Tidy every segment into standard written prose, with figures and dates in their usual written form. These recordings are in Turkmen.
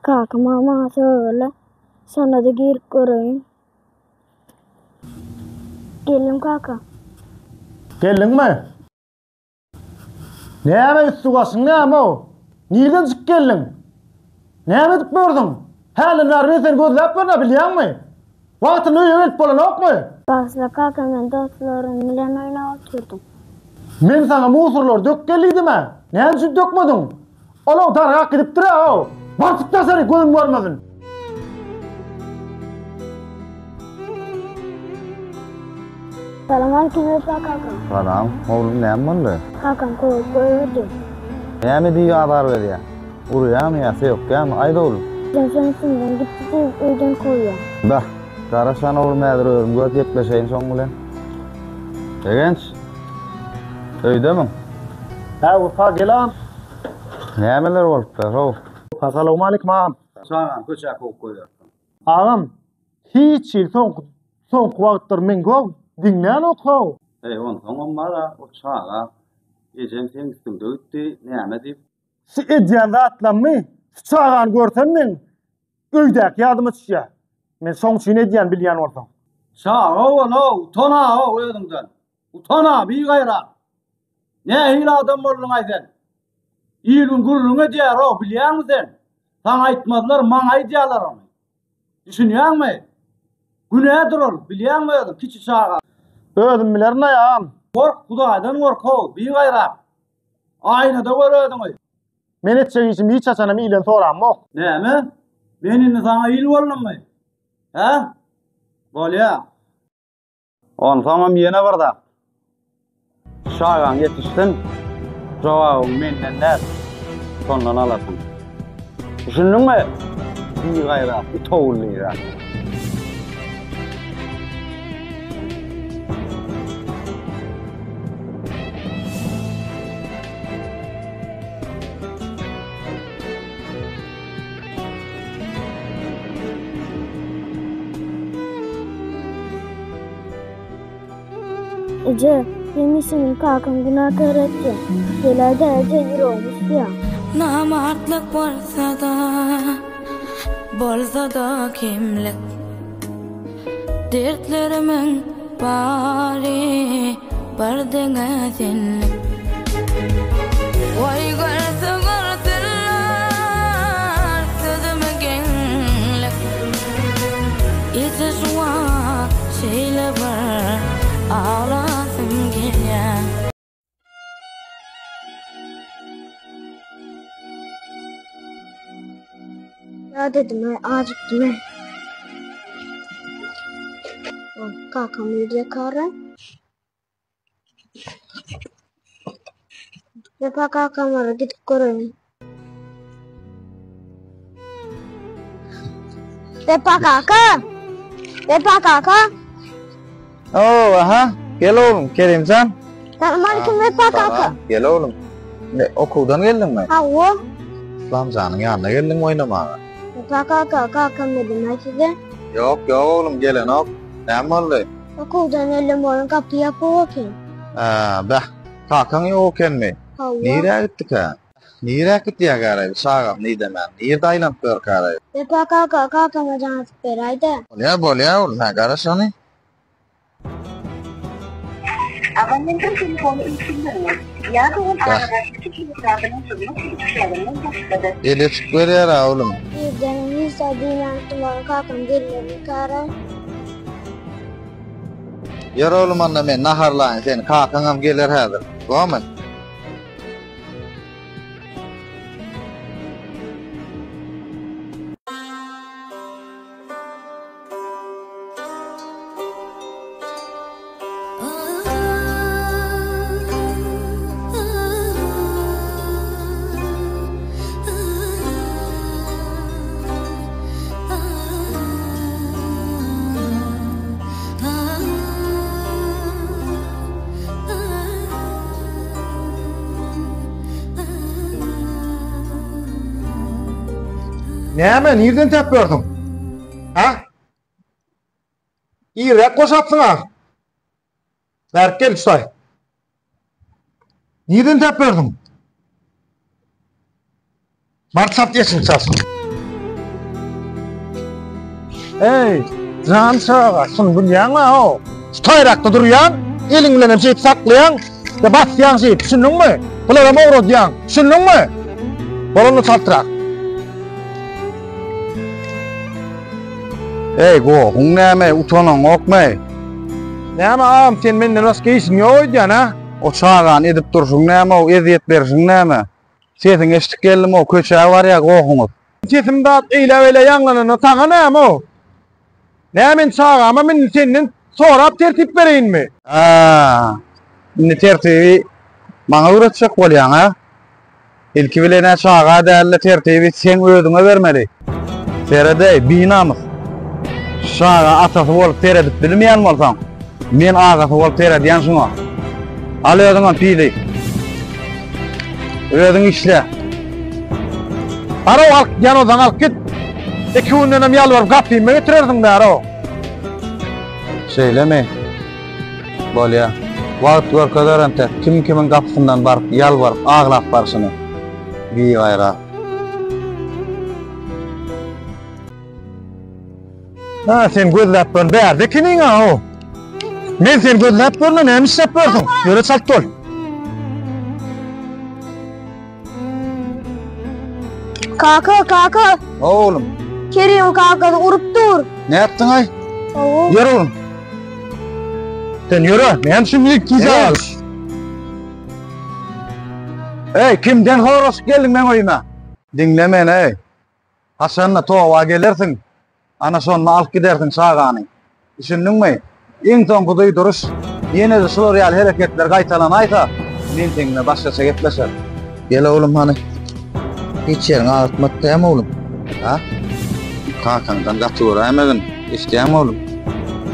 Kakam maňa sögele. Şonda-da girip göreýin. Geldim kaka. Geldiňmi? Näme üsti-başyň näme-ow? Nirden çykyp geldiň? Näme edip ýörsüň? Hälden bäri men seni gözläp ýörün-ä, bilýäňmi? Wagtynda öýe gelip bolanokmy? Bagyşla kaka, men dostlarym bilen oýnap otyrdym. Men saňa musurlary dök gel diýdim-ä. Näme üçin dökmediň? Ol-ow dargap gidipdir-ä-ow. Bar çyk daşary, gözüm görmesin. Salam aleýkum Wepa kaka. Salam, oglum näme boldy? Kakam kowup goýberdi. Näme diýip azar berýär? Urýarmy ýa sökýärmi? Aýt oglum. Sen seň üstüňden gitdi diýip öýden kowýar. Bah, garaşan oglum häzir özüm görüp gepleşeýin şoň bilen. Begenç, öýdemiň? Hä Wepa gel agam. Nämeler bolupdyr, how? Wepa salowmaleýkim agam. Çagany köçä kowup goýberipsiň. Agam, hiç hili soňky soňky wagtlar meň how diňlänok how. Eý, onsoňam bar-a, o çaga ejem seň üstüňde gitdi, näme diýip. Şu edýän zatlammy, şu çagany görsem meň öýdäki ýadyma düşýär. Men şoň üçin edýän bilýän bolsaň. Çaga bol-ow, utan-a-ow özüňden. Utan-a, bigaýrat. Nähili adam bolduň-aý sen? Il-gün gürrüň edýär-ow, bilýäňmi sen? Saňa aýtmazlar, maňa aýdýarlar ony. Düşünýäňmi? Günädir ol, bilýäňmi özüň, kiçi çaga. Özüm bilerin-aý, agam. Gork, Hudaýdan gork-ow, bigaýrat. Aýnada gör özüňi. Men etjek işimi hiç haçanam ilden soramok. Näme? Men indi saňa il boldummy? Hä? Bolýa. Onsoňam ýene bir zat. Çagaň ýetişsin, jogabyňy menden däl, şondan alarsyň. Düşündiňmi? Bigaýrat, it ogully zat. Eje, hemişe meni kakam günäkär etdi. Geläýdä eje, ýüregim ysýa. Namartlyk bolsa-da, bolsa-da kemlik. Dertlerimiň bary bir diňe senlik. Goý görse görsünler sözümi geňlik. Eje şu wagt şeýle bir aglasym gelýär. Ýadadym-aý, ajykdym-aý. Kakam nirde-kara? Wepa kakamlara gidip göreýin. Wepa kaka! Wepa kaka! Oo, aha. Gel oglum, Kerimjan. Salam aleyküm Wepa kaka. Gel oglum. Ne, okuwdan geldiňmi? Hawa. Islamjanyň ýanyna geldiňmi oýnamaga? Wepa kaka, kakam dedim-aý size. Ýok, ýok oglum, gelenok. Näme boldy? Okuwdan geldim, onuň gapy ýapyk eken. Hä, bäh. Kakaň ýok ekenmi? Hawa. Nirä gitdikä? Nirä gitýäkäraý bu çagam nidemän? Nirde aýlanyp ýörkäraý? Wepa kaka, kakama jaň atyp beräý-dä. Bolýa, bolýa oglum, hä, garaş ony. Abonentiň telefony üýtgedilmez ýa-da ol aragatnaşyk hesabynyň hyzmat ediş çäginden daşdadyr. Eli açyk berýär-ä oglum. Irdenem hiç zat diýmän oturmagyň kakam gelmezmikäraý? Ýör oglum onda men naharlaýyn seni, kakaňam geler häzir. Bormy? Näme, nirden täp ýörsüň? Ha? Irräk goşapsyň-a. Bärik gel, tutaý. Nirden täp ýörsüň? Bar çalt eşigiňi çalşyr. Eý, jan çaga, şuny bilýäňmi-ow? Şu taýrakda durýaň, eliň bilenem şeýdip saklaýaň, we basýaň şeýdip, düşündiňmi? Bularam owradýaň, düşündiňmi? Bol onda çaltrak. Eý, gohuň näme, utanaňokmy? Näme agam, sen menden başga işiň ýok öýdýän, a? O çagany edip durşuň näme-ow, ezýet berşiň näme? Sesiňi eşidip geldim-ow, köçä barýa gohuňyz. Sesim zat eýle-beýle ýaňlananda saňa näme-ow? Nä men çagama indi senden sorap tertip bereýinmi? A, indi tertibi maňa öwretjek bolýaň-a? Ilki bilen-ä çaga däl-de tertibi seň özüňe bermeli. Sered-eý, binamys! Şu çaga atasy bolup seredip bilmeýän bolsaň, men agasy bolup seredýän şuňa. Al özüňem pili. Özüň işle. Bar-ow, alyp gidýän bolsaň alyp git. Iki gündenem ýalbaryp gapyma getirersiň bäri-ow. Şeýlemi? Bolýa. Wagt görkezer entek, kim kimiň gapysyndan baryp, ýalbaryp, aglap barşyny. Bigaýrat. Ha, sen gözläp görün, bärde ekeniň-a, o. Men seni gözläp görün, näme işläp ýörsüň? Ýöre çalt bol. Kaka, kaka. Oglum. Kerim kakasy urup dur. Nätdiň-aý? Hawa. Ýör oglum. Sen ýöre, näme üçin gidip gijä Eý, kimden soraşyp geldiň meň öýüme? Diňle meni, eý. Haçanda toba gelersiň, ana şonda alyp gidersiň çagany. Düşündiňmi? Iň soňky duýduryş, ýene-de şular ýaly hereketler gaýtalanaýsa, men seň bilen başgaça gepleşerin. Gel oglum hany. Hiç ýeriňi agyrtmady dämi oglum? Ha? Kakaňdan gaty göräýmegin, eşidýäňmi oglum?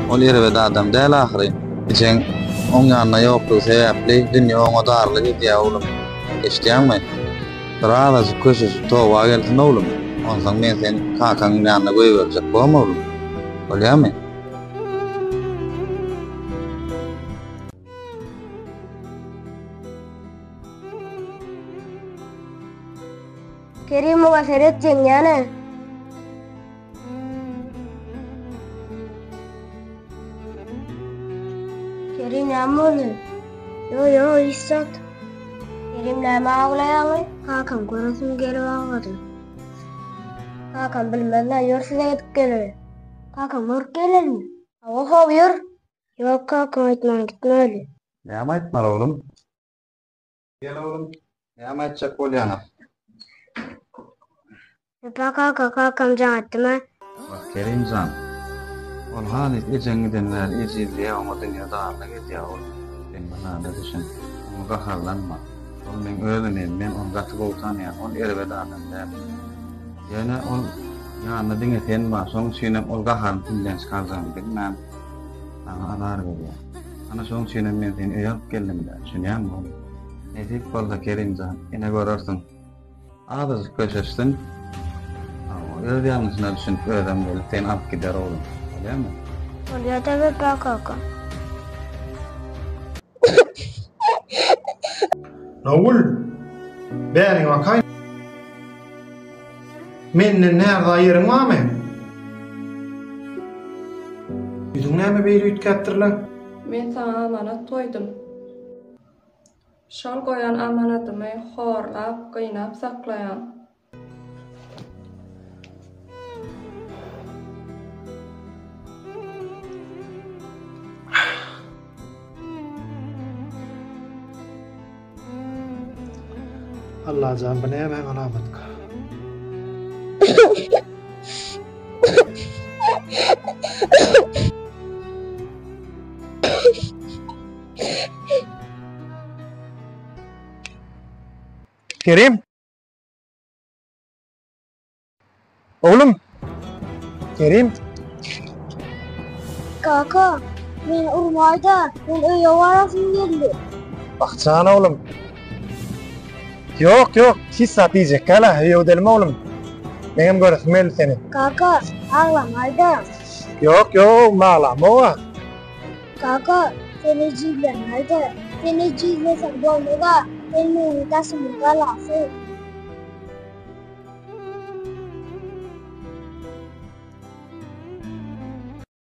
Ol erbet adam däl ahyry. Ejeň oň ýanynda ýoklugy sebäpli dünýe oňa darlyk edýär oglum. Eşidýäňmi? Birazajyk köşeşip toba gelsin oglum, onsoň men seni kakaňyň ýanyna goýberjek bormy oglum? Bolýamy? Kerim muňa seret jeňýäne. Kerim näme boldy? Ýo ýo hiç zat. Kerim näme aglaýaňy? Kakam göresim gelip agladym. Kakam bilmez-le ýör size gidip geleli. Kakam görüp gelelimi? Hawa how ýör. Ýok kakam aýtman gitmeli. Näme aýtmaly oglum? Gel oglum, näme aýtjak bolýaňyz? Wepa kaka, kakam jaň etdimi? Wah, Kerim jan. Ol halys ejeň giden bäri ejizleýär, oňa dünýe darlyk edýär ol. Sen bir zada düşün. Oňa gaharlanma. Ol meň öz inim, men ony gaty gowy tanaýan. Ol erbet adam däl. Ýöne ol ýanynda diňe sen bar, şonuň üçinem ol gaharyny kimden çykarjagyny bilmän, saňa azar berýär. Ana şonuň üçinem men seni öýe alyp geldim-dä, düşünýäňmi oglum? Nesip bolsa Kerimjan, ine görersiň. Azajyk köşeşsin. Hawa, öz ýalňyşyna düşünip özem gelip seni alyp gider oglum. Bolýamy? Bolýa-da Wepa kaka. Nowgül, bäriň bakaý. Menden närza ýeriň barmy? Ýüzüň näme beýle üýtgäpdir-le? Men saňa amanat goýdum. Şol goýan amanadymy horlap, gynap saklaýaň. Allajan bu nämäň alamatyka? Kerim. Oglum. Kerim. Kaka, meni urmaýda, men öýe barasym geldi. Bak jan oglum. Ýok, ýok, hiç zat diýjek däl-ä, öýe gidelim oglum. Meňem göresim geldi seni. Kaka, aglamaýda. Ýok, ýok oglum, aglamok-a. Kaka, sen ejizlemäýde. Sen ejizleseň bolmaz-a, sen meniň daşymyň galasy.